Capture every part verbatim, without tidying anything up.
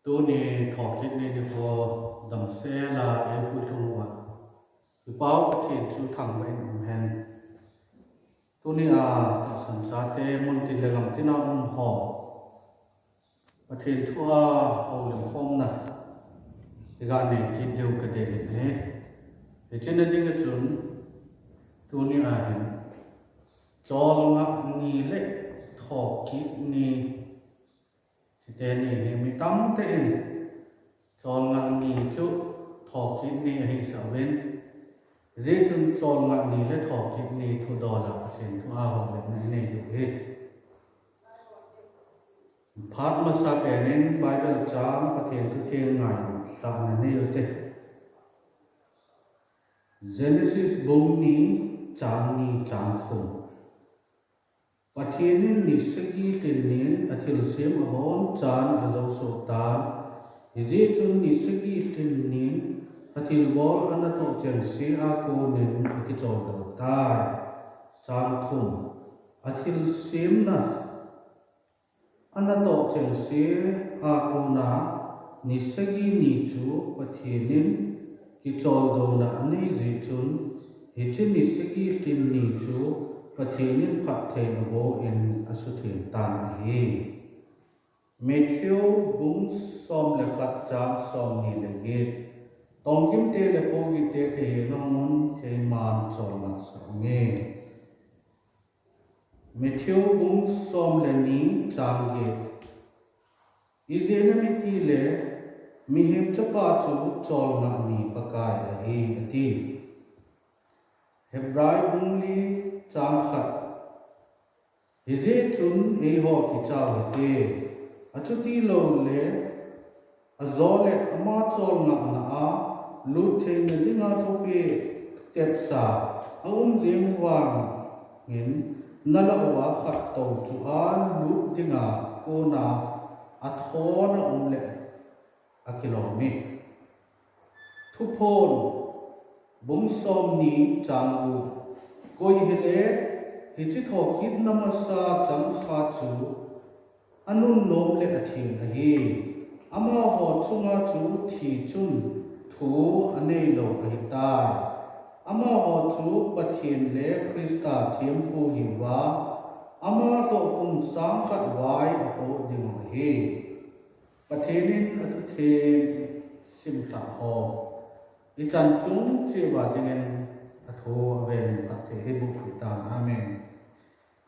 Tuni thokit ni nikho damsel a eipui lhung uva, Kipau Pathen chu thangvah in umhen. Tuni a tahsan chate muntin le gamtin a um ho Pathen thu a houlim khomna iga nei kit diu kadei in ahi. Hiche na dinga chun tuni a hin cholngah ni le thokit ni, chuteni hi mi tamtah in cholngah ni chu thokit ni ahisah uvin, hijeh chun cholngah ni le thokit ni thudol a Pathen thu a houlimna inei diu ahi. Phat masa pen in Bible chang Pathen thu theng ngailutna nei ute. Genesis bung ni, chang ni, chang thum. Pathen in ni sagi lhin nin athilsem abonchan ajou soh tan, hijeh chun ni sagi lhin nin athilbol anatoh chengse a konin akicholdo tai. Chang thum. Athilsemna anatoh chengse a kona ni sagi ni chu Pathen in kicholdo na anei jeh chun, hiche ni sagi lhin ni chu Pathen in phatthei abol in asuthem tan ahi. Matthew bung som le khat chang som ni le get. Tongkimte le pohgihte kahenga un, keiman cholngah sah unge. Matthew bung som le ni chang get. Ijeh inem itile, Mihem Chapa chu cholngah ni Pakai ahi, ati. Hebrai bung li chang khat. Hijeh chun eiho kichau hite. Achuti loule, ajole ama cholngahna a lut theina dinga thupeh tepsa aum jeng vangin, nalah uva khattou chu alut dinga kona athona um le akilom e. Thuphon bung som ni chang gup. Koi hile, hiche thokitna masa changkha chu anunnom le athem ahi. Amaho chunga chu thi chun thu aneilou ahitai. Amaho chu Pathen le Christa thempu ahiuva, ama toh kum sang khat vai apoh dingu ahi. Pathen in athutheng simlhah ho ichan chung cheh uva dingin athu avel in phatthei eiboh peh tan. Amen.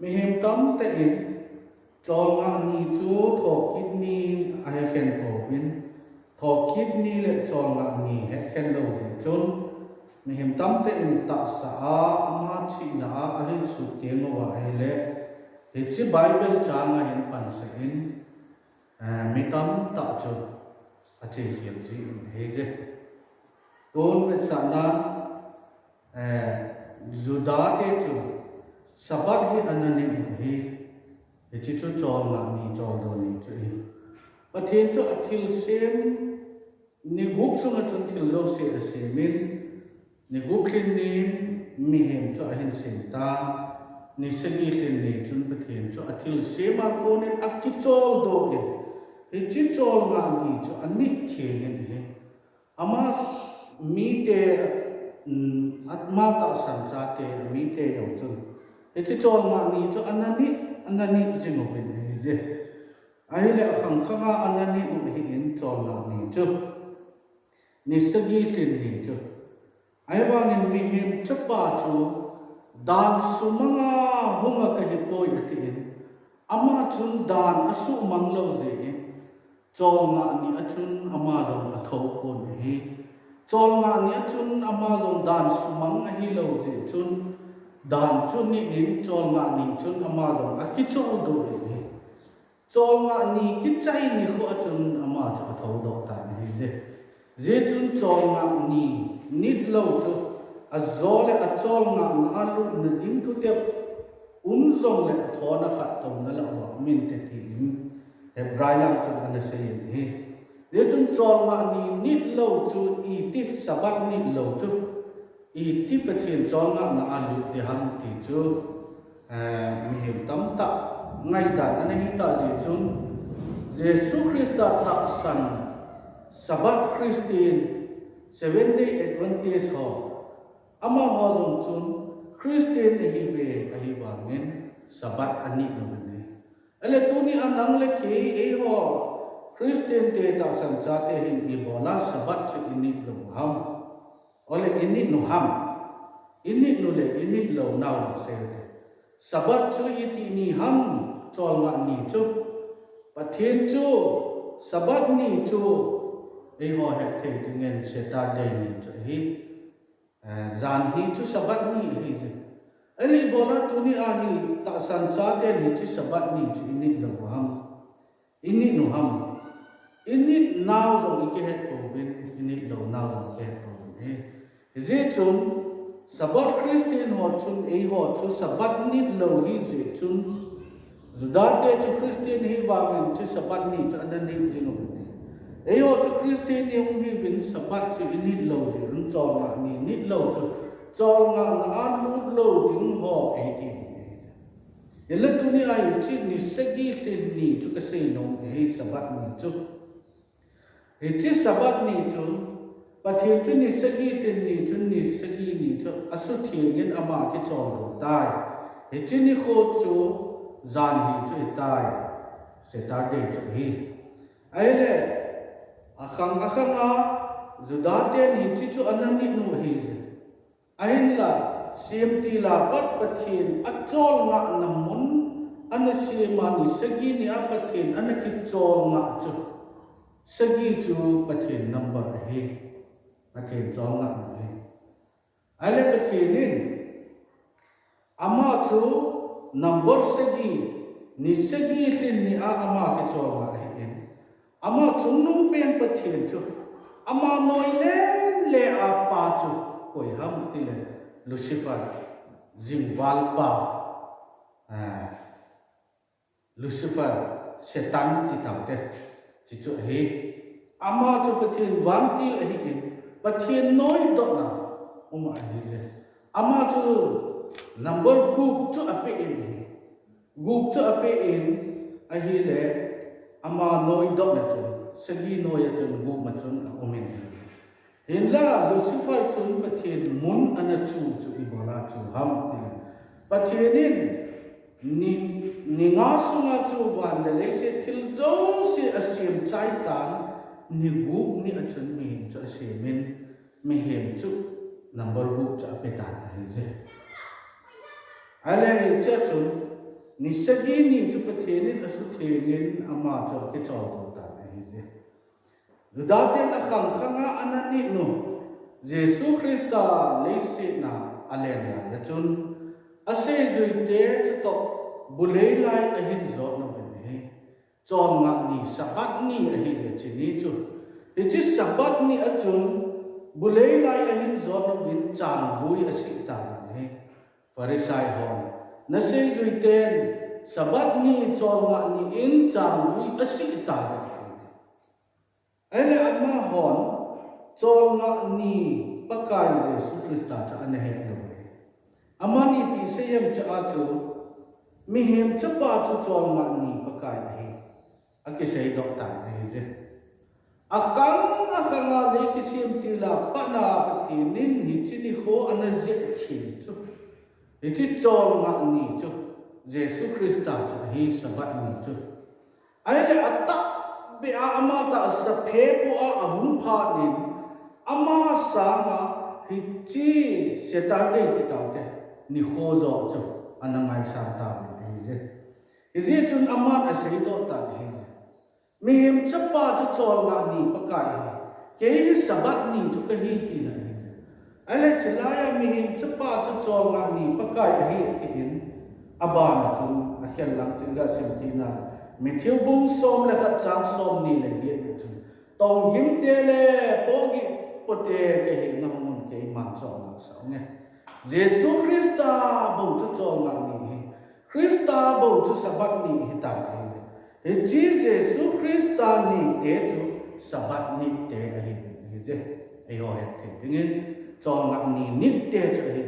Mihem tamtah in cholngah ni chu thokit ni ahetkhentouvin, thokit ni le cholngah ni hetkhen lou jeh chun, mihem tamtah in tahsa a ama chihna a ahilsut teng uva ahile, hiche Bible chang a hin pansah in, eh, mi tamtah chu achekhel jin ahije. Tun vetsahna, eh, Juda te chu Sabbath hi ana nit u ahi. Hiche chu cholngah ni, choldo ni chu ahi. Pathen chu athilsem ni gup sunga chun thil jouse asemin, ni gup lhin nin mihem chu ahin sem tan, ni sagi lhin ni chun Pathen chu athilsem a konin akicholdo in, hiche cholngah ni chu anit theng in ahi. Ama mite, um, ama tahsan chate, amite jong chun hiche cholngah ni chu ana nit, ana nit jing uvin ahije. Ahile akhang khanga ana nit u ahin cholngah ni chu, ni sagi lhin ni chu. Ahivangin Mihem Chapa chu dan sumanga hunga kahipoi atin, ama chun dan asuhmang lou jeh in, cholngah ni a chun ama jong athou pon ahi. Cholngah ni a chun ama jong dan sumang ahilou jeh chun, dan chu nit in cholngah ni chun ama jong akicholdo in ahi. Cholngah ni kichai nikho a chun ama chu athoudoh tan ahije. Hijeh chun cholngah ni nit lou chu, ajole acholngahna a lutna ding thutep um jongle athona khattouna lah uva um inte tin Hebrai lang chun ana seiyin ahi. Hijeh chun cholngah ni nit lou chu iti, Sabbath nit lou chu iti Pathen cholngahna a lut ding ham ti chu, eh, mihem tamtah ngaidan ana hitah jeh chun, Jesu Christa tahsan Sabbath Christian, Seventh Day Adventist ho, amaho jong chun Christian ahiuve, ahivangin Sabbath anit lou ahi. Ahile tunia nang le kei eiho Christian te tahsan chate hin ibola Sabbath chu init lou ham? Ole, init nu ham? Init nu le init lou nau sei te. Sabbath chu iti ni ham? Cholngah ni chu. Pathen chu Sabbath ni chu eiho hetthei dingin Saturday ni chu ahi. Eh, jan hi chu Sabbath ni ahi je. Ahile ibola tunia hi tahsan chaten hiche Sabbath ni chu init lou ham? Init nu ham? Init nau jong ikihet pouvin, init lou nau jong ikihet pouvin ahi. Hijeh chun Sabbath Christian ho chun eiho chu Sabbath nit lou hijeh chun, Juda te chu Christian hivangin chu Sabbath ni chu ana nit jing uvin ahi. Eiho chu Christian ihung hiuvin Sabbath chu init lou jeh un cholngah ni nit lou chu cholngahna a lut lou ding ho eiti ding ahi. Hinla tunia hiche ni sagi lhin ni chu kasei nom e, Sabbath ni chu. Hiche Sabbath ni chu, Pathen chu ni sagi lhin ni chu, ni sagi ni chu asuthengin ama kichol lou tai. Hiche nikho chu jan hi chu hitai, Saturday chu ahi. Ahile, akhang akhanga Juda ten hiche chu ana nit u ahi. Ahinla, semtil a pat Pathen acholngahna mun ana sem a ni sagi nia Pathen ana kicholngah chu, sagi chu Pathen number ahi, Pathen cholngahna ahi. Ahile Pathen in ama chu number sagi, ni sagi lhin nia ama kicholngah ahin, ama chungnungpen Pathen chu, ama noi lele a pa chu koi ham tile Lucifer, jingvalpa, ah, Lucifer, Satan ti taute, hiche chu ahi. Ama chu Pathen vantil ahin, Pathen noi dotna um ahije. Ama chu number gup chu apeh in ahi. Gup chu apeh in ahile, ama noi dotna chun, sagi noi a chun gup ma chun aumin ahi. Hinla Lucifer chun Pathen mun ana chu chu ibola chu ham tile, Pathen in ni, ni nga sunga chu van le leiset thil jouse asem chai tan, ni gup ni a chun mihem chu asemin, mihem chu number gup chu ape tan ahije. Ahile hichea chun, ni sagi ni chu Pathen in asuthengin ama chu akichol tou tan ahije. Juda ten akhang khanga ana nit u, Jesu Christa leiset a alen lai a chun, aseijuite chutoh bulei lai ahin jot uvin ahi. Cholngah ni, Sabbath ni ahije hiche ni chu. Hiche Sabbath ni a chun, bulei lai ahin jot uvin changvui asih tauvin ahi. Pharisai hon, naseijuiten Sabbath ni cholngah ni in changvui asih tauvin ahi. Ahile amahon cholngah ni Pakai Jesu Christa chu ana het lou ahi. Amani ipi asei em tia chu, mihem chapa chu cholngah ni Pakai ahi, akiseidoh tan ahije. Akhang akhanga lei kisem til a pat a Pathen in hiche nikho ana jeh thim chu, hiche cholngah ni chu, Jesu Christa chu ahi, Sabbath ni chu. Ahile atahbeh a ama tahsa phepo a ahung phat in, ama sanga hiche Saturday ti taute, nikho joh chu ana ngaisang tauvin ahije. Hijeh chun aman aseidoh tan ahije. Mihem chapa chu cholngah ni Pakai ahi. Kei hi Sabbath ni chu kahi tina ahije. Ahile chulai a mihem chapa chu cholngah ni Pakai ahi atin, abana chun akhel lang chu iga sim kit na, Matthew bung som le khat chang somni le get a chun, Tonggim te le pohgih pote kahi namun keiman cholngah sah unge. Jesu Christa bou chu cholngah ni ahi. Christa bou chu Sabbath ni ahitan ahi. Hiche Jesu Christa nite chu Sabbath nite ahi, ahije. Eiho hetthei dingin, cholngah ni nite chu ahi.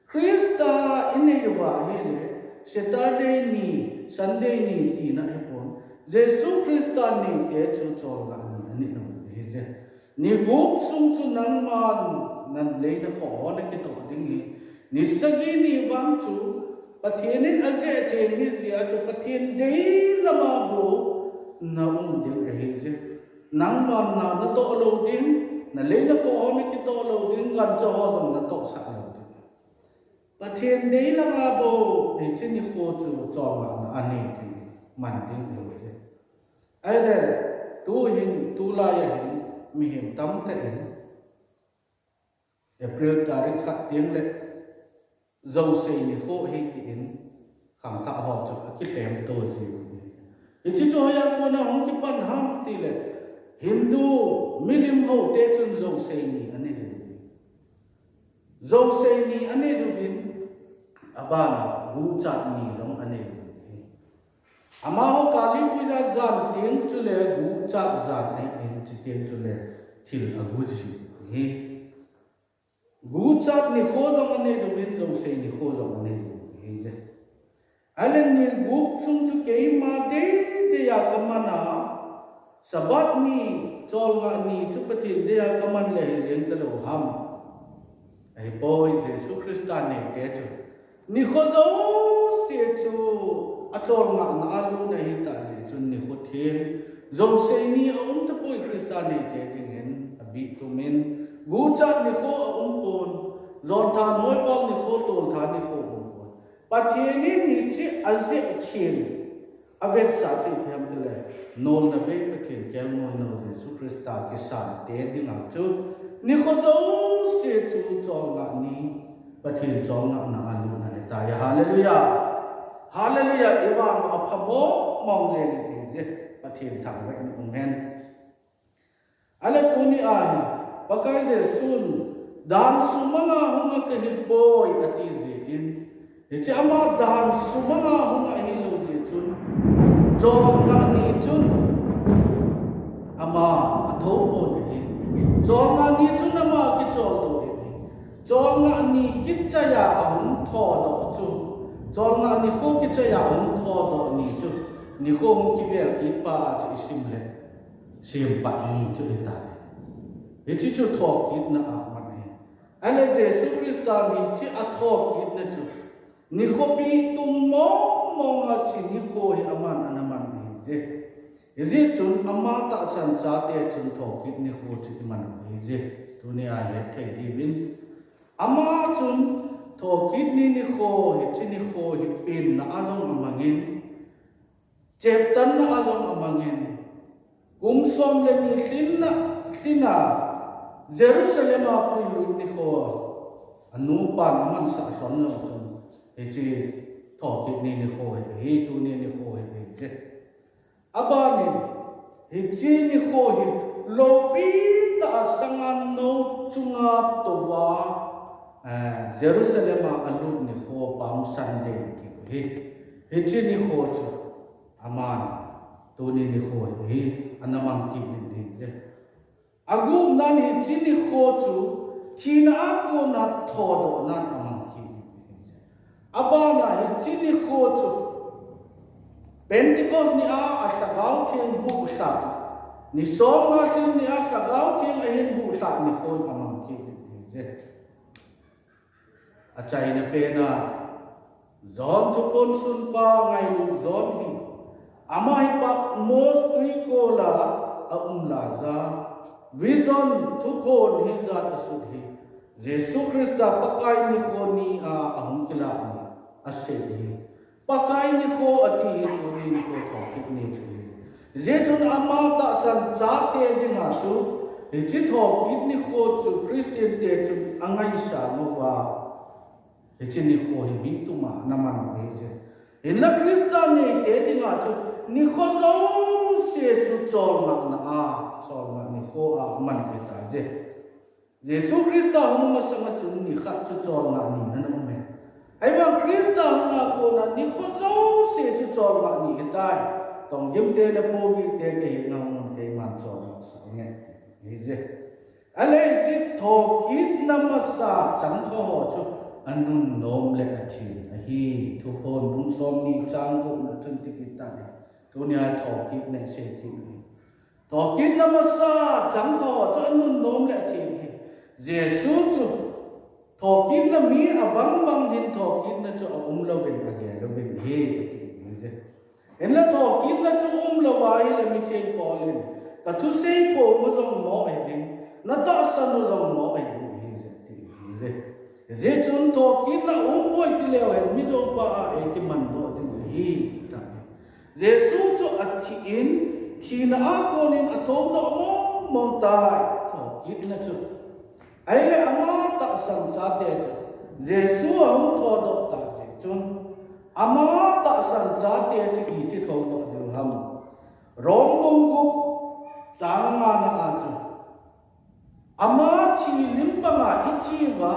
Christa inei uva ahile, Saturday ni, Sunday ni tina ahipon, Jesu Christa neite chu cholngah ni anei lou ding ahi je. Ni gup sung chu nangman nang leina khoh ho nakitoh ding ahi. Ni sagi ni vang chu Pathen in ajeh theng ahi jeh a chu Pathen dei lama bou na um ding ahi je. Nangman na natoh lou ding, na leina khoh ho nakitoh lou ding, gancha ho jong natohsah lou ding. Pathen dei lama bou hiche nikho chu cholngahna anei ding, man ding ahi je. Ahile, tuhin, tulai a hin, mihem tamtah in, April tarik khat teng le, Jousei nikho ahi tin, khangthah ho chu akilhem to jiu ahi. Hiche chu hoiya kona hung kipan ham tile, Hindu milim ho te chun Jousei ni anei jiu ahi. Jousei ni anei jiuvin, abana Guchat ni jong anei jiu ahi. Amaho Kali Puja jan teng chule Guchat jan ahin, chuteng chule thil agu jiu ahi. Guchat nikho jong anei jiuvin, Jousei nikho jong anei jiu ahi je. Ahile ni gup sung chu keima deidei a kaman a, Sabbath ni, cholngah ni chu Pathen dei a kaman le hijeng talou ham? Ahipoi, Jesu Christa neite chu nikho jouse chu acholngahna a lutna ahitah jeh chun nikho theng, Jousei ni aum tapoi Christa neite dingin, abih tumin, Guchat nikho aumpon, Jonthanhoival nikho, Toltha nikho aumpon. Pathen in hiche ajeh theng, avetsah chu ipi ham tile, nolna bei Pathen kelngoi nou Jesu Christa kisan te dinga chu nikho jouse chu cholngah ni, Pathen cholngahna a lutna ahitai. Hallelujah. Hallelujah. Ivang apha mong mong jeng ahi je. Pathen thangvahna um hen. Ahile tuni ahi, Pakai Jesun, dan sumanga hunga kahipoi ati jeh in, hiche ama dan sumanga hunga ahilou jeh chun, cholngah ni chun ama athoupon ahi. Cholngah ni chun ama akicholdo ahi. Cholngah ni kichaiya ahung thodoh chu, cholngah nikho kichaiya ahung thodoh ni chu, nikho hung kivel kit pa a chu isim le, sempat ni chu ahitai. Hiche chu thokitna a man ahi. Ahile Jesu Christa hiche athokitna chu nikho bih tum mong mong a hiche nikho hi aman ana man ahi je. Hijeh chun ama tahsan chate chun thokit nikho chu iman u ahi je. Tunia hetthei diuvin, ama chun thokit ni nikho, hiche nikho hi penna a jong amangin, cheptanna a jong amangin, kum som le ni lhinna, lhina Jerusalem a puilut nikho, anupan amansah lhon jong chun, hiche thokit ni nikho hi, hi tuni nikho hi, hi je. Abanin, hiche nikho hi, loupi tah a sangan nou chunga touva, eh, Jerusalem a alut nikho Palm Sunday kiti hi. Hiche nikho chu, aman, tuni nikho hi, ana mang kit in ahi je. Agupnan hiche nikho chu, thina a kona thodohnan amang kit in ahi je. Abana hiche nikho chu, Pentecost ni a, a Lhagao Theng buhlhah, ni somnga lhin ni a Lhagao Theng ahin buhlhah nikho amang kit in ahi je. Achaina pena, John thuphon sunpa ngailut John hi, ama hi Patmos twikol a aum laiya, vision thuphon hijat asut hi, Jesu Christa Pakai nikho ni a ahung kilah ni, asei hi. Pakai nikho ati hi tuni nikho thokit ni chu ahi. Hijeh chun ama tahsan chate dinga chu, hiche thokit nikho chu Christian te chun angaisang uva, hiche nikho hi bih tuma ana man u ahi je. Hinla Christa neite dinga chu, nikho jouse chu cholngahna a, cholngah nikho a aman u ahitai je. Jesu Christa hung masanga chun nikhat chu cholngah ni ana um e. Ahivang Christa hunga kona nikho jouse chu cholngah ni ahitai. Tonggimte le Poumite kei hina mun keiman cholngah sah inge. Ahi je. Ahile hiche thokitna masa changkhat ho chu anunnom le athin ahi. Thuphon bung somni chang gupna chun itikit tan. Tunia thokitna isei kit u hi. Thokitna masa chang kho chu anunnom le atheng hi. Jesu chu thokitna mi abang bang hin thokitna chu aum louvin agel louvin ahi, ati hi je. Hinla thokitna chu umlou ahile mitheng Paul in, ka thusei pom u jong mo ahi ding, na tahsan u jong mo ahi ding ahi je, ati hi je. Hijeh chun thokitna umpoi tileu hen mi jong pa a eikimandoh ding ahi, ati hi. Jesu chu athi in, thina a konin athoudoh mong mong tai, thokitna chu. Ahile ama tahsan chate chu Jesu ahung thoudoh tah jeh chun, ama tahsan chate chu iti thoudoh diu ham? Rom bung gup chang ngana a chu, ama thi lim banga ithi uva,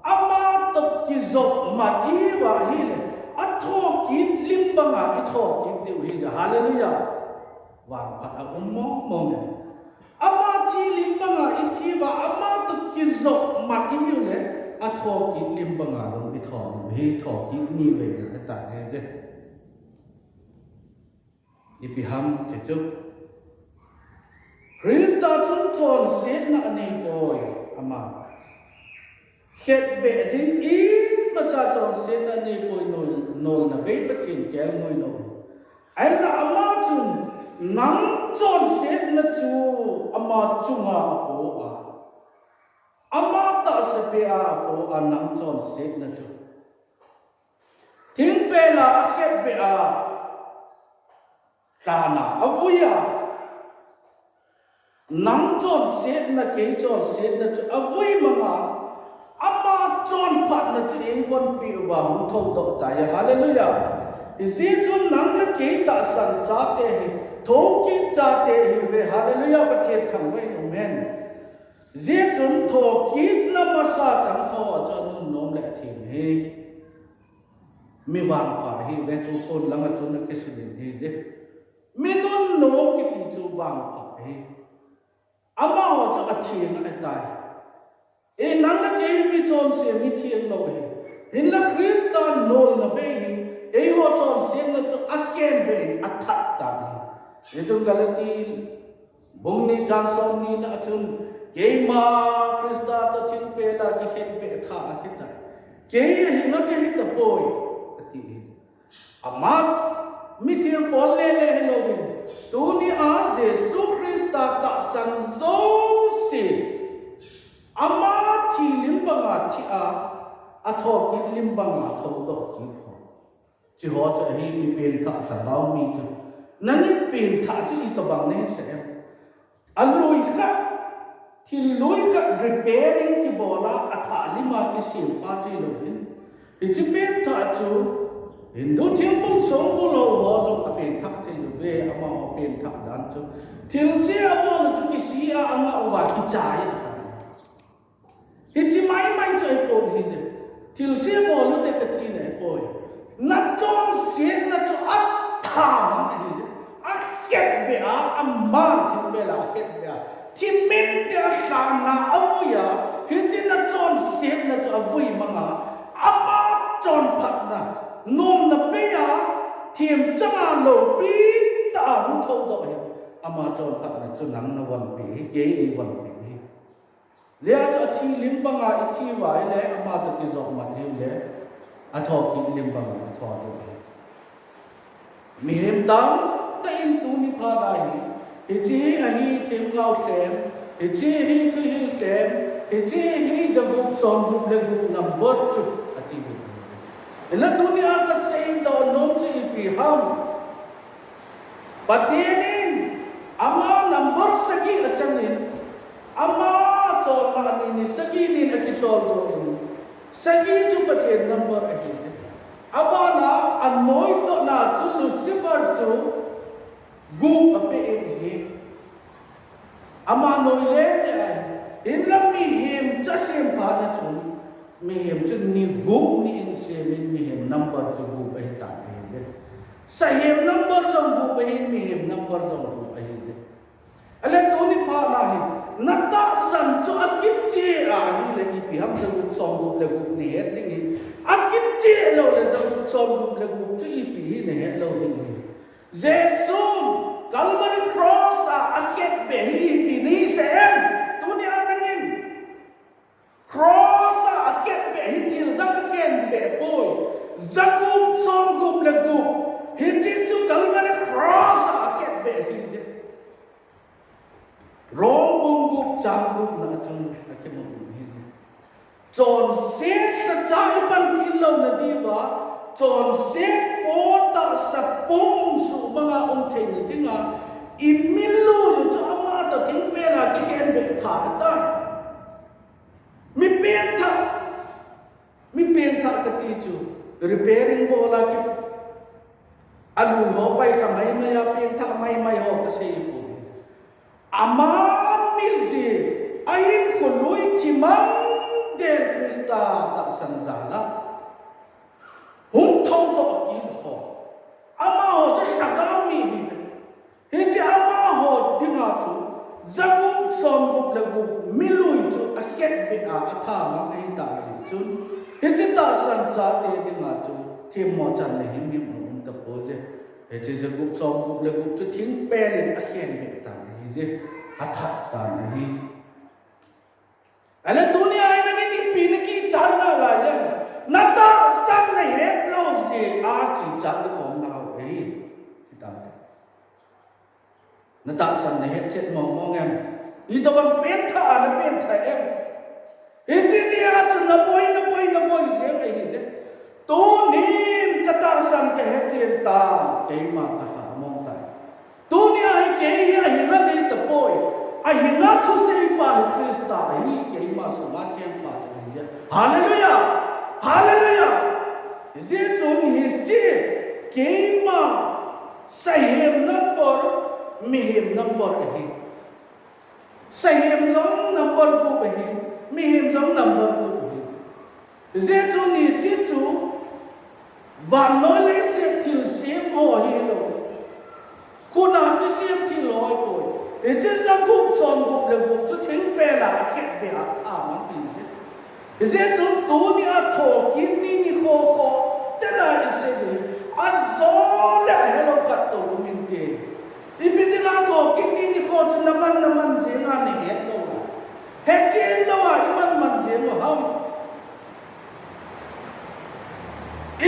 ama toh kijop mat ihiuva ahile, athokit lim banga ithokit diu ahi je. Hallelujah. Vangphat aum mong mong e. Ama thi lim banga ithi uva, ama toh kijop mat ihiu le, athokit lim banga jong itho diu ahi, thokit ni veina ahitai je. Ipi ham ti chu, Christa chun chonsetna aneipoi, ama khetbeh ding imacha chonsetna aneipoi, nol, nolna bei Pathen kelngoi lou. Ahinla ama chun nang chonsetna chu ama chunga apo a, ama tahsa peh a apo a, nang chonsetna chu thingpel a akhetbeh a, lhan a avui a, nang chonsetna, kei chonsetna chu avui manga, ama chonphatna chu eivonpeh uva hung thoudoh tai. Hallelujah. Hijeh chun nang le kei tahsan chate hi thokit chate ihiuve. Hallelujah. Pathen thangvah in umhen. Hijeh chun thokitna masa chang kho chu anunnom le atheng ahi. Mi vangpha ahiuve, tukhon langa chun akisei in ahije. Mi nunnom kiti chu vangpha ahi. Amaho chu atheng ahitai. E, nang le kei hi mi chonse, mi thenglou ahi. Hinla Christa nolna bei hi eiho chonsetna chu akhenbeh in athat tan ahi. Hichun Galati bung ni chang somni na a chun, keima Christa toh thingpel a kikhetbeh tha akitai. Kei ahinga kahitapoi, ati hi. Ama mitheng Paul lele hilouvin, tunia Jesu Christa tahsan jouse, ama thi lim banga thi a, athokit lim banga thoudoh kit ho. Hicheho chu ahi mi pengthah lhagao mi chu. Nangin pengthah chu itobang nahisah em? Alui khat, thil lui khat repairing kibol a, athah lim a kisem pa chu hilouvin. Hiche pengthah chu Hindu thingphung songbul ho jong apengthah thei uve, amaho pengthah dan chu. Thilse abol u chu kisi a angah uva kichai ahitai. Hiche maimai chu ahipon ahije. Thilse bol ute kati na ahipoi. Nachonsetna chu atha mang ahije. Akhetbeh a, ama thingpel a akhetbeh a, thiminte alhan a avui a, hiche nachonsetna chu avui mang a, ama chonphatna, nomna bei a, themchang a loupi tah a hung thoudoh hi, ama chonphatna chu nang navonpeh hi, kei eivonpeh hi. Hijeh a chu athi lim banga ithi uva ahile, ama toh kijop mat ihiu le, athokit lim banga itho diu ahi. Mihem tamtah in tuni phat a hi, hiche hi ahi themgao lhem, hiche hi thuhil lhem, hiche hi jagup somgup le gup number chu ati hi. Hinla tunia kaseidoh nom chu ipi ham? Pathen in ama number sagi achangin, ama cholna ni ni sagi nin akicholdoh in, sagi chu Pathen number ahi. Abana anoitohna chu Lucifer chu gup apeh in ahi. Ama noi lele ahi. Hinla mihem chu asemphatna chun, mihem chu ni gup ni in semin, mihem number chu gup ahitan ahije. Sahem number jong gup ahin, mihem number jong gup ahije. Ahile tuni phat a hi, natahsan chu akicheh ahile ipi ham, jagup somgup le gup nahet ding hi. Akicheh lou le jagup somgup le gup chu ipi hi nahet lou ding hi. Jesu Calvary Cross a akhetbeh hi ipi nahi sei em? Tunia nangin Cross a akhetbeh hi thil dang akhenbeh poi. Jagup somgup le gup. Hiche chu Calvary Cross a akhetbeh hi je. Rom bung gup chang gup na chun akimu hi je. Chonset sa cha ipan kit louna diuva, chonset po tahsa pum suhmanga um theina dinga, imilui u chu ama toh thingpel a kikhenbeh tha ahitai. Mi pengthah, mi pengthah kati chu, repairing bola ki, alui ho paisa maimai a pengthah maimai ho kasei poi. Ama mijeh, ahinkho lui thimang del Christa tahsan jal a hung thoudoh kit ho. Amaho chu lhagao mi ahi. Hiche amaho dinga chu, jagup somgup le gup milui chu akhetbeh a athamang ahitah jeh chun, hiche tahsan chate dinga chu, themmo channa himhim um tapoi je. Hiche jagup somgup le gup chu thingpel in akhenbeh tan ahi je. Athat tan ahi. Ale tunia hi nangin ipi nakichat nalai em? Natahsan nahet lou jeh a kichat dikhom nau ahi. Natahsan nahet chet mong mong em? Itobang pengthah a napengthah em? Hiche jeh a chu naboi, naboi, naboi jeng ahi je. Tunin katahsan kahe chen tan, keima kalhamon tai. Tunia hi kei hi ahinga nei tapoi. Ahinga thuseipa hi Christa ahi, keima sunga chengpa chu ahi. Hallelujah! Hallelujah! Hijeh chun hiche keima sahem number, mihem number ahi. Sahem jong number gup ahi, mihem jong number gup ahi. Hijeh chun hiche chu vannoi leiset thilsem ho ahilou, khutna kisem thil ho ahipoi. Hiche jagup somgup le gup chu thingpel a akhetbeh a athamang ahi je. Hijeh chun tunia thokit ni nikho kho tena isei u hi, ajo le ahelou khat tou um inte. Ipi dinga thokit ni nikho chu naman naman jenga nahet lou a, hechen lou a iman man jeng u ham?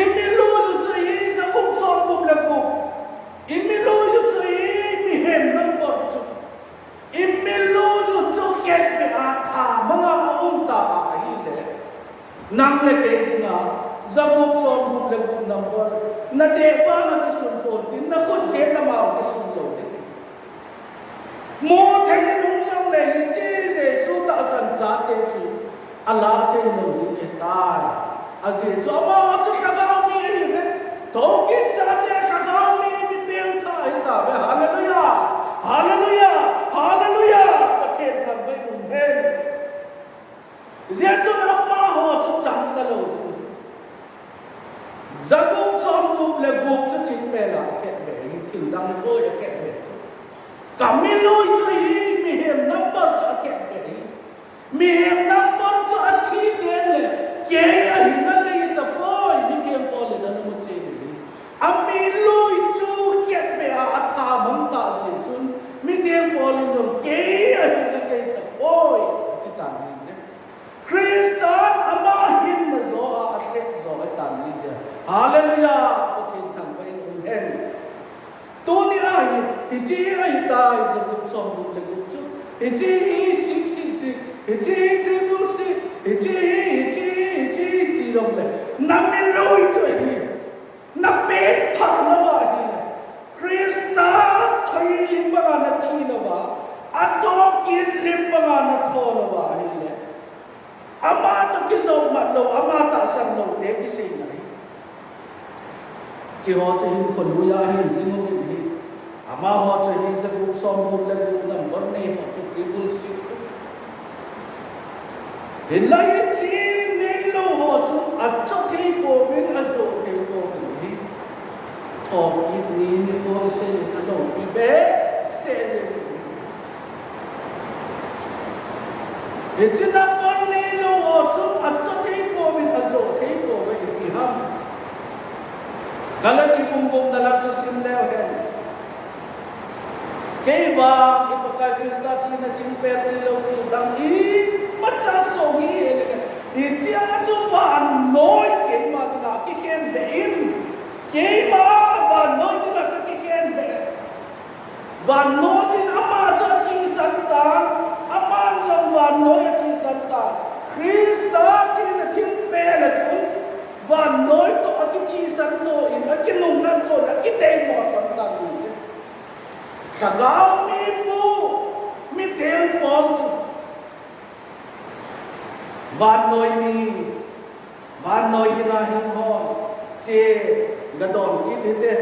Imilui u chu hi jagup somgup le gup. Imilui u chu hi mihem number chu. Imilui u chu khetbeh a thamanga aum ta ahile, nang le kei dinga jagup somgup le gup number nadeh banga kisun pon tin, nakhut jet lama kisun lou ding. Mu thei nung jongle hiche Jesu tahsan chate chu ala thei lou ding ahitai. Ajeh chu amaho chu lhagao mi ahiuve. Thokit chate lhagao mi, mi pengthah ahitauve. Hallelujah! Hallelujah! Hallelujah! Pathen thangvah in umhen. Hijeh chun amaho chu chang talou ding. Jagup somgup le gup chu thingpel a akhetbeh ahi, thil dang ahipoi akhetbeh chu. Kamilui chu hi mihem number chu akhetbeh ahi. Mihem number chu athi teng le, kei ahinga nei tapoi, mithengpol in ana muchen ahi. Amilui chu khetbeh a athamang tah jeh chun, mithengpol in jong kei ahinga nei tapoi, ati tan ahi je. Christan ama hinna jo a alhep jo ahitan ahije. Hallelujah! Pathen thangvah in umhen. Tunia hi, hiche hi ahitai, jagup somgup le gup chu. Hiche hi six six six, hiche hi triple six, hiche hi, hiche hi, hiche hi ti jongle, namilui chu hi. Napengthah louva ahile, Christa thoi lim banga nathi louva, athokit lim banga natho louva ahile, ama toh kijopmat lou, ama tahsan lou te kiseina ahi. Hicheho chu hinkho lui a hin jing uvin ahi. Amaho chu hi jagup somgup le gup number nei ho chu triple six chu. Hinla hiche neilou ho chu acho thei pouvin, ajo thei pouvin ahi. Thokit ni nikho isei aloupi behseh jeng in ahi. Hiche number neilou ho chu acho thei pouvin, ajo thei pouve iti ham? Galati bung gup na lang chu sim leu hen. Kei vang i Pakai Krista thina thingpel tilou thil dang imacha song hi hile, hichea chu vannoi keima dinga kikhen beh in, keima vannoi dinga kakikhen beh. Vannoi in ama chu athisan tan, aman jong vannoi athisan tan. Krista thina thingpel a chun vannoi toh akithisan to in, akinungnan to in, akitemo pan tan in. Lhagao mipu, mithengpom chu vannoi mi, vannoi hina hing ho, che, gadon kit hite,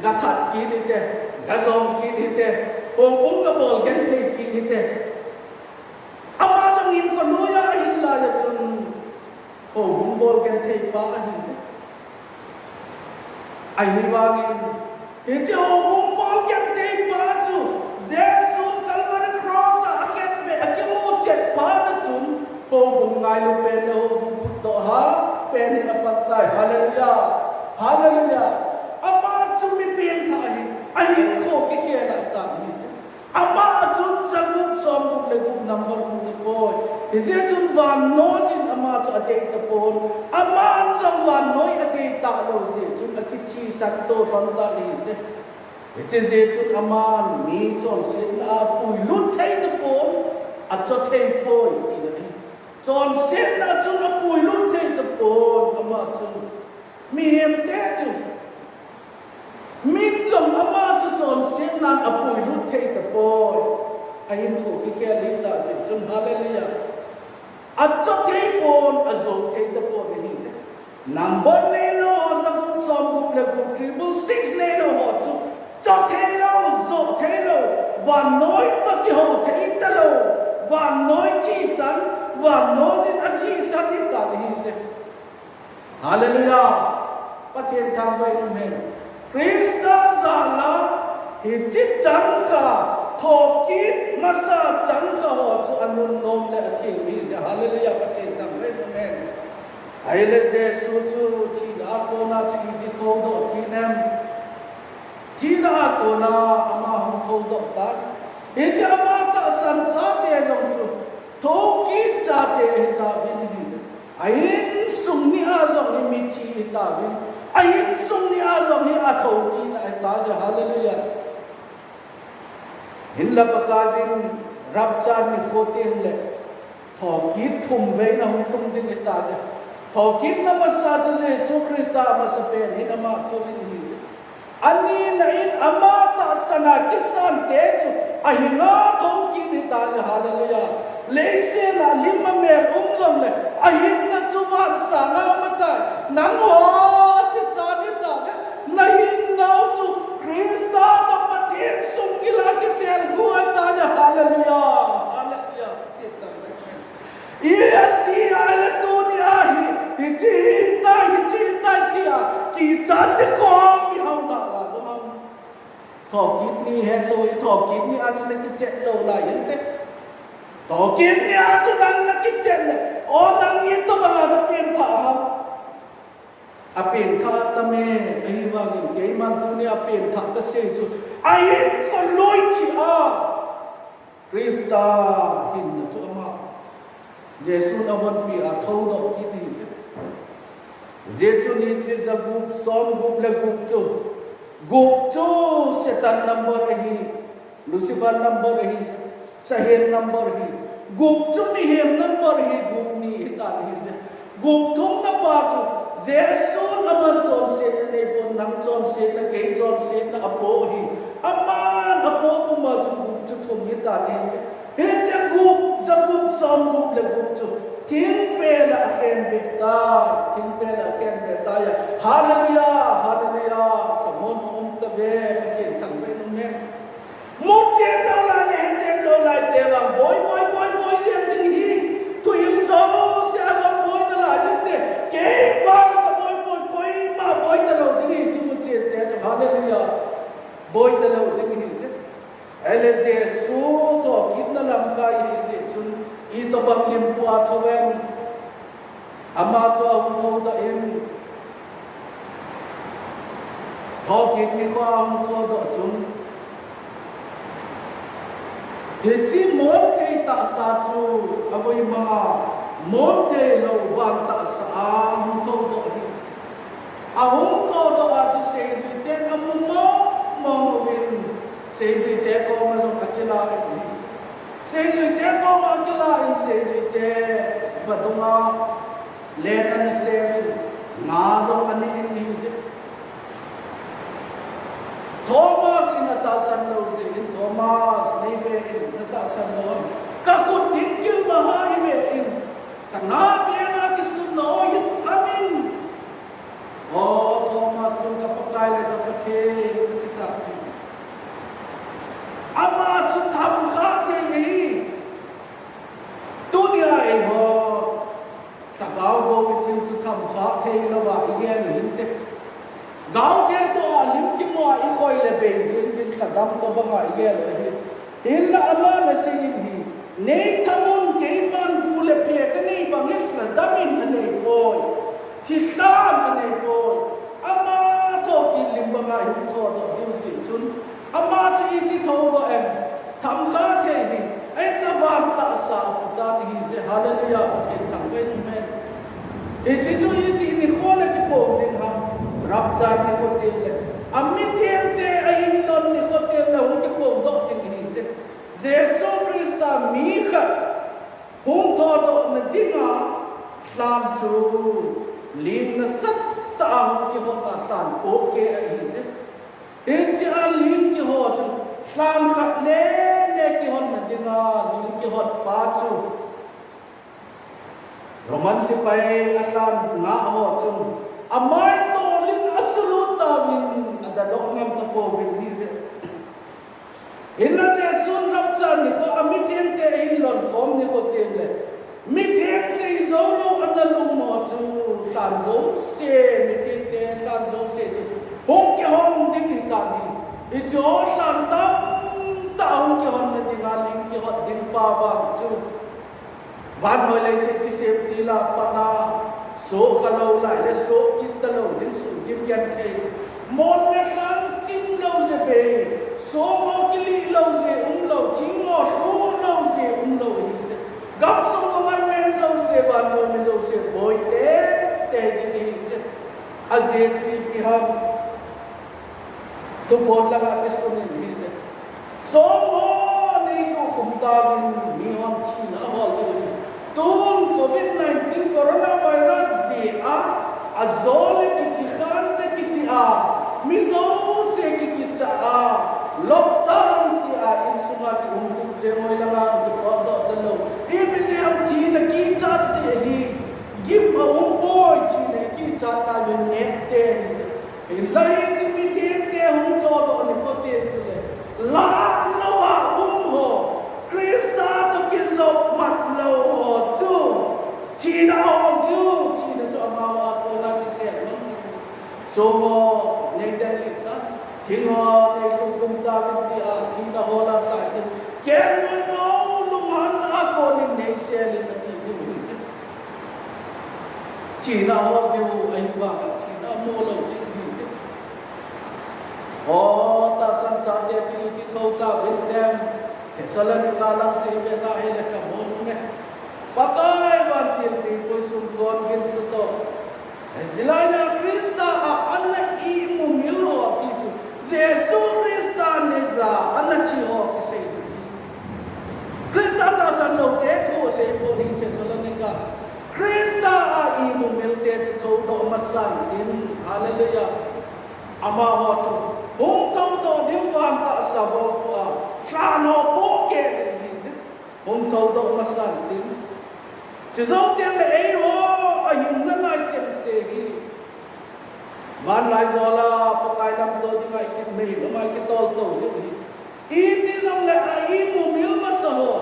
gathat kit hite, gajom kit hite, houbung gabol genthei kit hite. Ama jong hinkho noiya ahin lai a chun houbung bol genthei pa ahi. Ahivangin, hiche houbung bol genthei pa chu Jesu Calvary Cross a akhetbeh, akimu chet phat a chun houbung ngailu pen le houbung phutdoh ha pen in apan tai. Hallelujah. Hallelujah. Ama chu mi pengthah ahi, ahinkho kikhel a atam ahi. Ama a chun jagup somgup le gup number um tapoi. Hijeh chun vannoi in ama chu adei tapon. Aman jong vannoi adei talou jeh chun akithisan to lhon tan ahite. Hiche jeh chun aman mi chonsetna a apuilut thei tapon, acho thei poi tina ahi. Chonsetna a chun apuilut thei tapon ama chun. Mihemte chu, min jong ama chu chonsetnan apuilut thei tapoi. Ahinkho kikhel hita jeh chun, hallelujah. Acho thei pon, ajo thei tapon ahi. Number neilou ho, jagup somgup le gup, triple six neilou ho chu cho theilou, jo theilou, vannoi toh kihou thei talou, vannoi thisan, vannoi in athisan hita ahije. Hallelujah. Pathen thangvah in umhen. Krista jal a hiche changkha, thokit masa changkha ho chu anunnom le atheng ahije. Hallelujah. Pathen thangvah in umhen. Ahile Jesu chu thina a kona chu iti thoudoh kit em? Thina a kona ama hung thoudoh tan. Hiche ama tahsan chate jong chu thokit chate ahitauvin ahi. A insung nia jong hi mithi ahitauvin, a insung nia jong hi athokit ahitauvin. Hallelujah. Hinla Pakaiyin rapture nikho teng le thokit thum vei na hung lhung ding ahitauvin. Thokitna masa chu Jesu Krista amasapen hin ama thum in ahi. Anina in ama tahsan a kisan te chu ahinga thokit ahitauvin. Hallelujah. Leiset a lim a mel um jongle ahinna chu vansang a um ahitai. Nangho thisan ahitauvin. Nahinnau chu Krista toh Pathen sunggil a kiselguh ahitauvin. Hallelujah. Hallelujah. Iti ahile tunia hi, hiche hitai, hiche hitai tia kichat ding kom ihou nalai jong ham? Thokit ni hetlou, thokit nia chu nakichet lou lai hinte. Thokit nia chu nang nakichet le, o nang itobanga napengthah ham? Apengthah tame, ahivangin keiman tunia pengthah kasei chu, ahinkho lui thia Krista hinna chu ama, Jesun ahonpia thoudoh kit ahije. Hijeh chun hiche jagup, somgup le gup chu, gup chu Satan number ahi, Lucifer number ahi, sahen number ahi, gup chu mihem number ahi, gup ni hitan ahije. Gup thumna pa chu Jesun aman chonsetna neipon, nang chonsetna, kei chonsetna apo ahi. Aman apo puma chu gup chu thum hitan ahije. Hiche gup, jagup, somgup le gup chu thingpel a akhenbeh tai, thingpel a akhenbeh taiya. Hallelujah, hallelujah. Khamon um tave, Pathen thangvah in umhen. Muchen lou lai le hechen lou lai te vang boi, boi, boi, boi jeng ding ahi. Thuhil jouse a jong boi nalai jing te. Kei vang kaboi poi, koima boi talou ding ahi chu muchen te chu. Hallelujah. Boi talou ding ahije. Ahile Jesu thokitna lamkai ahijeh chun, itobang limpu a thou em? Ama chu ahung thoudoh in, thokit nikho a ahung thoudoh chun, Hiche mon thei tahsa chu avoi manga, mon thei lou van tahsa a hung thoudoh ahi. Ahung thoudoh a chu seijuiten amu mong mong uvin, seijuite koma jong akilah in ahi. Seijuite koma akilah in seijuite vadunga len ana semin, nga jong aneh in ahi. Thomas in atahsan lou jeh in, Thomas, neive in, natahsan lou ham? Kakhut hin kilmah a ive in, kana tenga kisutna ho hin thamin. O Thomas chun ka Pakai le ka Pathen, ati tai. Ama chu thamkhah thei ahi. Tunia eiho lhagao gou itiu chu thamkhah thei louva igel u hinte. Gaote toh a lim kimu a ikhoi le bei jeng tin lhadam tobanga igel u ahi. Hinla aman asei in ahi, nei thamun, keiman gu le phe kanei bang hi lhadam in anei poi. Thilhan anei poi. Ama thokit lim banga hung thoudoh diu jeh chun, ama chu iti thoudoh em? Thamkhah thei ahi. Ahinla van tahsa aputan ahije. Hallelujah. Pathen thangvah in, amen. Hiche chu iti nikho le kipong ding ham? Rapture nikho tengle, amithengte ahinlon nikho tengle hung kipongdoh ding ahije. Jesu Christa mi khat hung thoudohna dinga lhan chu lim nasatah a hung kihotna lhan pohkeh ahije. Hichea lim kihot chu, lhan khat lele kihotna dinga lim kihotpa chu Roman sepai alhan nga ho chun amai tolin asulut tauvin, adadoh ngam tapouvin ahije. Hinla Jesun rapture nikho, amithengte ahinlon khom nikho tengle, mitheng seijou lou ana lum ho chu, lhan jouse, mithengte lhan jouse chu hung kihong ding ahitai. Hicheho lhan tamtah hung kihonna dinga lim kihot ding pa vang chu vannoi leiset kisem til a pat a, sohkha lou lai le soh kit talou ding, suhgim genthei. Mol le lhang chim lou jeh bei, song ho kilih lou jeh umlou, thing ho lhuh lou jeh umlou ahije. Gamsung government jouse, vannoi mi jouse boi teitei ding ahije. Ajeh chu ipi ham? Thupon langa kisun in ahile, song ho neilhuh khum tauvin, mihon thina ahol diu ahi. Tun covid nineteen coronavirus jeh a, ajo le kithi khan te kiti a, mi jouse kikitcha a, lockdown tia insunga kium tup jeng, hoilanga kipotdoh talou. Ipi jeh ham? Thina kichat jeh ahi. Gim aum poi, thina kichat nai ve nget te. Hinla hiche mithengte hung thoudoh nikho te chule, lah louva um ho, Christa toh kijop mat lou ho chu thina ahol diu, thina chu amaho a kona kisel mang diu. Song ho neidel lih tan, thing ho neilhuh khum tauvin tia thina hol a chai ding. Kelngoi mong lunghan a konin neisel in ati diu ahi. Thina ahol diu ahivanga thina amu lou ding ahije. O, tahsan chate chu iti thou tauvin tem? Thessalonica lang chu ivet na hile lhamon um e. Pakai vantilpi puisung kon gin chu toh, hilaiya Christa a ana imumil ho ti chu Jesu Christa neija ana thi ho kisei ahi. Christa tahsan loute thu asei pon ahi Thessalonica. Christa a imumil te chu thoudoh masan tin. Hallelujah. Amaho chu hung thoudoh ding, van tahsa bol pua, lhan ho pohkeh ding ahi. Hung thoudoh masan tin. Chujou tengle eiho ahinna lai chengse hi vanlaijol a Pakai lamto dinga ikimei lama ikitol tou diu ahi. Iti jongle a imumil masa ho,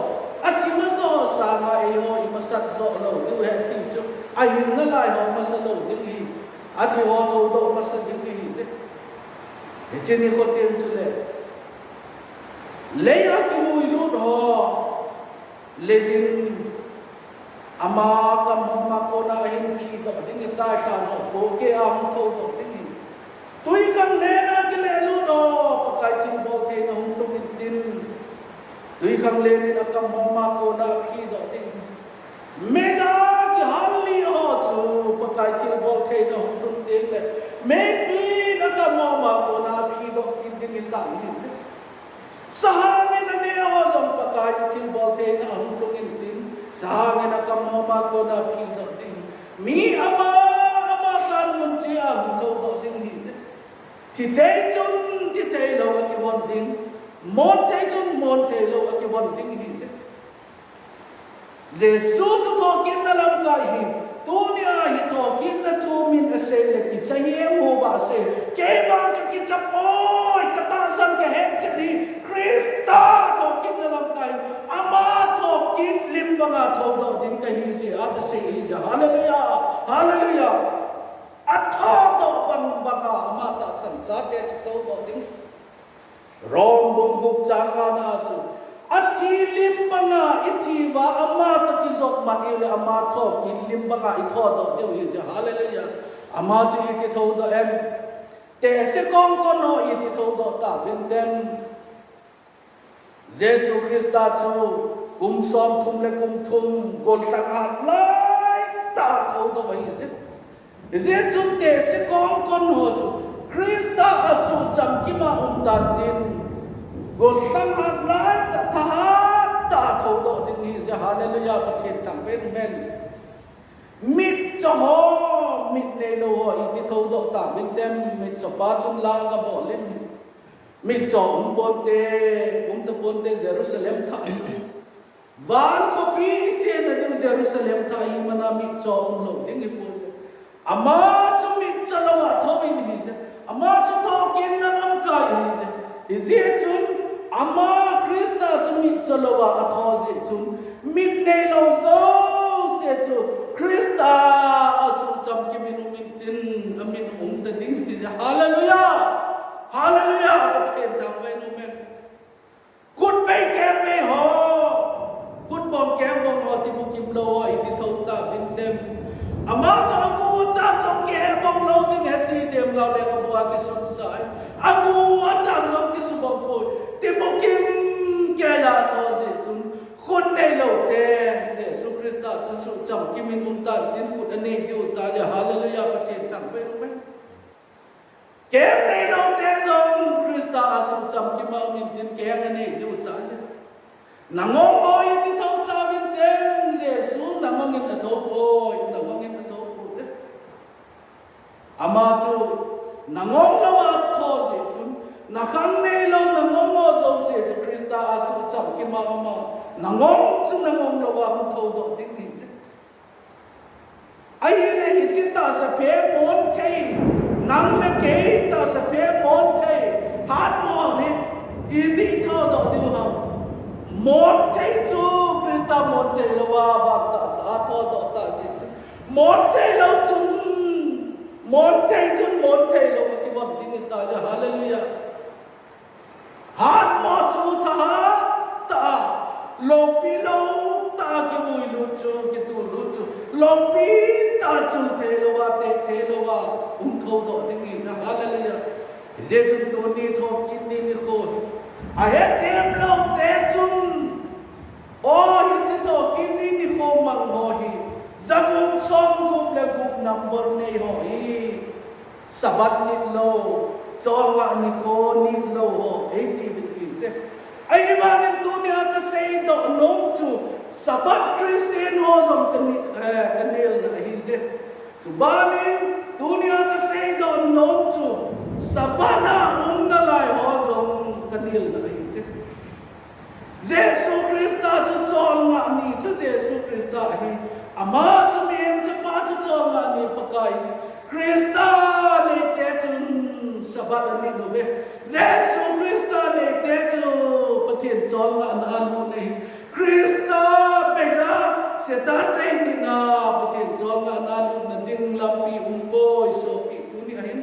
athi masa ho sanga eiho imasat joh lou diu ahi ti chu, ahinna lai ho masa lou ding ahi. Athi ho thoudoh masa ding ahije. Hiche nikho teng chule, lei a kihuilut ho, leijin ama kam homa kona ahin phidoh ding ahitai, lhan ho pohkeh a hung thoudoh ding ahi. Twikhanglen a kilelut ho, Pakai thilbol theina hung lhung intin, Twikhanglen in akam moma kona aphi doh ding. Meija kihal li ho chu Pakai thilbol theina hung lhung teng le, meipin akam moma kona aphi doh kit ding in lang hin. Sahang in ane ho jong Pakai thilbol theina hung lhung in tin, sahang in akam moma kona aphi doh ding. Mi ama ama lhan mun cheh a hung thou doh ding hi. Thi thei chun thi thei lou akivon ding. Mon thei chun mon thei lou akivon ding hi. Jesu chu thokitna lamkai hi. Tunia hi thokitna thu min asei le kicha hi em ho va sei. Kei vang kakicha poi, katahsan kahet chet hi. Christa thokitna lamkai. Ama thokit lim banga thou doh ding kahi jeh a kasei hi jeh. Hallelujah. Hallelujah. Atho doh bang banga ama tahsan chate chu thou doh ding. Rom bung gup chang ngana chu, athi lim banga ithi uva ama toh kijop mat ile ama thokit lim banga itho doh diu hi jeh. Hallelujah. Ama chu iti thou doh em? Tehse kong kon ho iti thou doh tauvin tem? Jesu Christa chu kum somthum le kum thum gollhang hat laitah a thou doh ahi jeh. Hijeh chun tehse kong kon ho chu Christa a suhcham kima um tan tin, gollhang hat laitah thahat tah a thou doh ding hi jeh. Hallelujah, Pathen thangvah in. Mitcho ho, mit neilou ho iti thou doh tauvin tem? Mitcho pa chun la kabol in. Mitcho um ponte, um ta ponte Jerusalem thah chu. Van khopi ichenna diu Jerusalem thah hi mana mitcho umlou ding hi poi. Ama chu mitcho louva thou in hi jeh. Ama chu thokitna lamkai hi jeh. Hijeh chun ama Christa chu mitcho louva atho jeh chun, mit neilou jouse chu Christa a suhcham kimin um in tin, amin um ta ding hi jeh. Hallelujah! Hallelujah! Pathen thangvah in um hen. Khut bei keng bei ho, khut bong keng bong ho, tibukim lou ho iti thou tauvin tem? Ama chu agu achang jong kihebong lou ding, heti tem gao le kabu a kisunsah. Agu achang jong kisubong poi. Tibukim keiya thou jeh chun, khut neilou ten Jesu Christa chu suhcham kimin um tan tin khut anei diu ta jeh. Hallelujah, Pathen thangvah in um hen. Keng neilou te jong Christa a suhcham kima um in tin keng anei diu ta jeh. Nangong ho iti thou tauvin tem? Jesu nangong in athou poi, nangong in athou poi jeh. Ama chu nangong louva atho jeh chun, nakhang neilou nangong ho jouse chu Christa a suhcham kima um a, nangong chu nangong louva hung thou doh ding hi jeh. Ahile hiche tahsa phe mon thei, nang le kei tahsa phe mon thei, hatmo hi iti thou doh diu ham? Mon thei chu Christa mon thei louva vantahsa a thou doh ta jeh chu. Mon thei lou chun, mon thei chun mon thei lou akivon ding ta jeh. Hallelujah. Hatmo chu thahat tah a, loupi lou tah a kivui lut chu, kitu lut chu, loupi tah a chul thei louva, te thei louva, um thou doh ding hi jeh. Hallelujah. Hijeh chun tuni thokit ni nikho hi, ahethem lou te chun, o, hiche thokit ni nikho mang ho hi, jagup somgup le gup number nei ho hi. Sabbath nit lou, cholngah nikho nit lou ho eiti uvin ti jeh. Ahivangin tunia kasei doh nom chu Sabbath Christian ho jong kanit, eh, kanelna ahi jeh. Chubanin tunia kasei doh nom chu Sabbath a um nalai ho jong kanelna ahi jeh. Jesu Christa chu cholngah ni chu Jesu Christa ahi. Ama chu mihem chapa chu cholngah ni Pakai ahi. Christa neite chun Sabbath anit uve. Jesu Christa neite chu Pathen cholngahna a lut ahi. Christa bega Satan te nitna Pathen cholngahna a lutna ding lampi um poi sopi tuni ahin.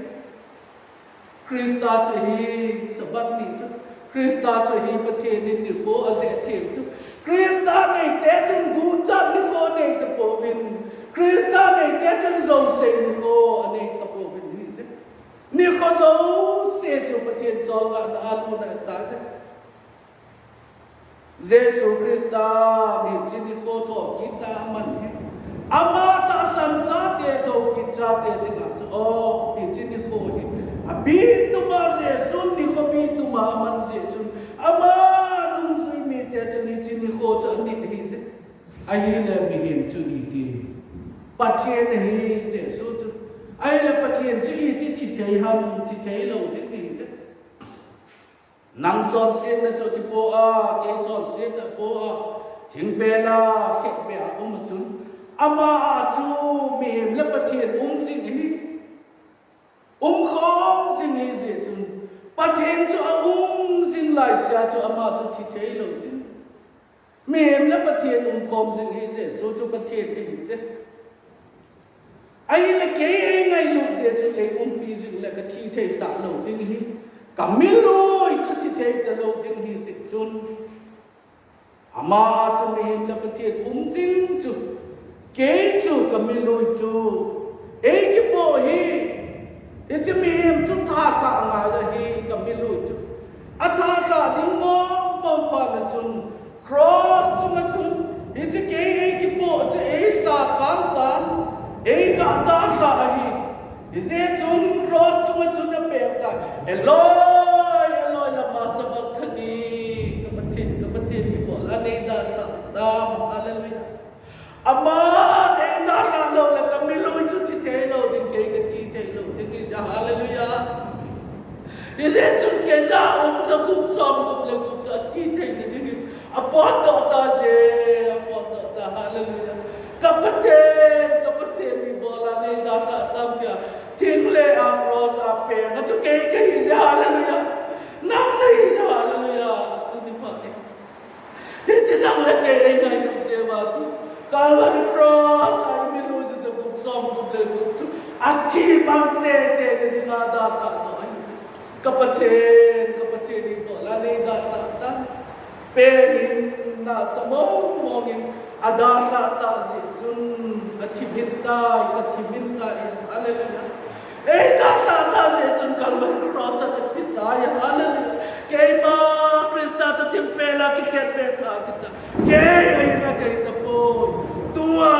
Christa chu hi Sabbath ni chu, Christa chu hi Pathen in nikho ajeh theng chu, Christa neite chun guchat nikho nei tapouvin, Christa neite chun jousei nikho anei tapouvin hi jeh. Nikho jouse chu Pathen cholngahna a lutna ta jeh. Jesu Christa hiche nikho thokitna aman hi, ama tahsan chate, thokit chate dinga chu, o, hiche nikho hi abituma Jesun nikho bituma aman jeh chun, ama nungjui mite chun hiche nikho chu anit ahije. Ahile mihem chu iti? Pathen ahi Jesu chu. Ahile Pathen chu iti thithei ham? Thithei lou ding ahije. Nang chonsetna chu kipoh a, kei chonsetna poh a, thingpel a, khetpel a um a chun, ama a chu mihem le Pathen um jing ahi. Umkhom jing ahijeh chun, Pathen chu aum jing laisea chu ama chu thithei lou ding. Mihem le Pathen umkhom jing ahi, Jesu chu Pathen ahije. Ahile kei eingailut jeh chun eiumpi jing le kathithei talou ding ahi. Kamilui chu thithei talou ding ahijeh chun, ama a chu mihem le Pathen um jing chu, kei chu kamilui chu eikipoh hi. Hiche mihem chu thalhah ngai ahi, kamilui chu. Athalhah ding mong mong phat na chun, cross chunga chun, hiche kei eikipoh chu eilhah kang tan, eiga dalhah ahi. Hijeh chun cross chunga chun apeng tai, Eloi, Eloi, lama sabachthani, ka Pathen, ka Pathen, ibola neidalhah tam? Hallelujah. Aman eidalhah lou le kamilui chu thithei lou ding, kei kathithei lou ding ahi. Hallelujah. Hijeh chun keija um jagup somgup le gup chu athithei nading in apotdoh taje, apotdoh ta. Hallelujah. Ka Pathen, ka Pathen, ibola neidalhah tam tia thingleh a cross a peng a chu kei kahije. Hallelujah. Nang nahije. Hallelujah. Tuni phat e, hiche nang le kei eingailut jeh uva chu, Calvary cross a imilui chu jagup somgup le gup chu athi mang teitei nadinga dalhah joh ahi. Ka Pathen, ka Pathen, ibola neidalhah tam? Peng in, nasa mong mong in adalhah tah jeh chun athi min tai, kathi min tai. Hallelujah. Eidalhah tah jeh chun Calvary cross a kathi tai. Hallelujah. Keima Christa toh thingpel a kikhetbeh tha kita, kei ahina kahi tapoi. Tua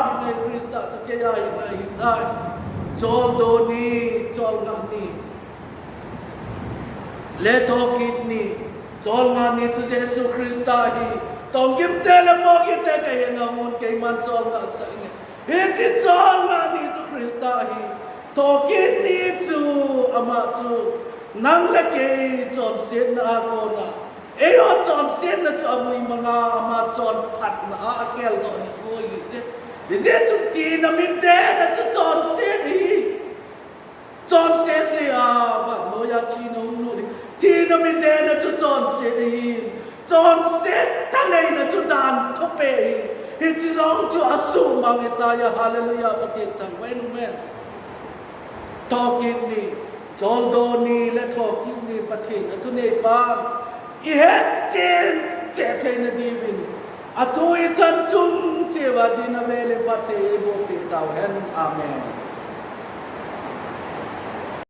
hinai Christa chu keija ahina ahitai. Choldo ni, cholngah ni le thokit ni, cholngah ni chu Jesu Christa ahi. Tongkimte le pohkimte kahenga hung un, keiman cholngah sah inge. Hiche cholngah ni chu Christa ahi. Thokit ni chu ama chu nang le kei chonsetna a kona, eiho chonsetna chu avui manga ama chonphatna a akheldoh nikho ahije. Hijeh chun tina mitena chu chonset ahi. Chonset jeh a vannoi a thina hung lut ahi. Thina mitena chu chonset ahi. Chonset thaneina chu dan thupeh ahi. Hiche jong chu asuhmang ahitai. Hallelujah. Pathen thangvah in, amen. Thokit ni, choldo ni le thokit ni Pathen athuneipan ihetchen cheh theina diuvin, athu ichan chung cheh uva dinga vel in phatthei eibohpeh tauhen. Amen.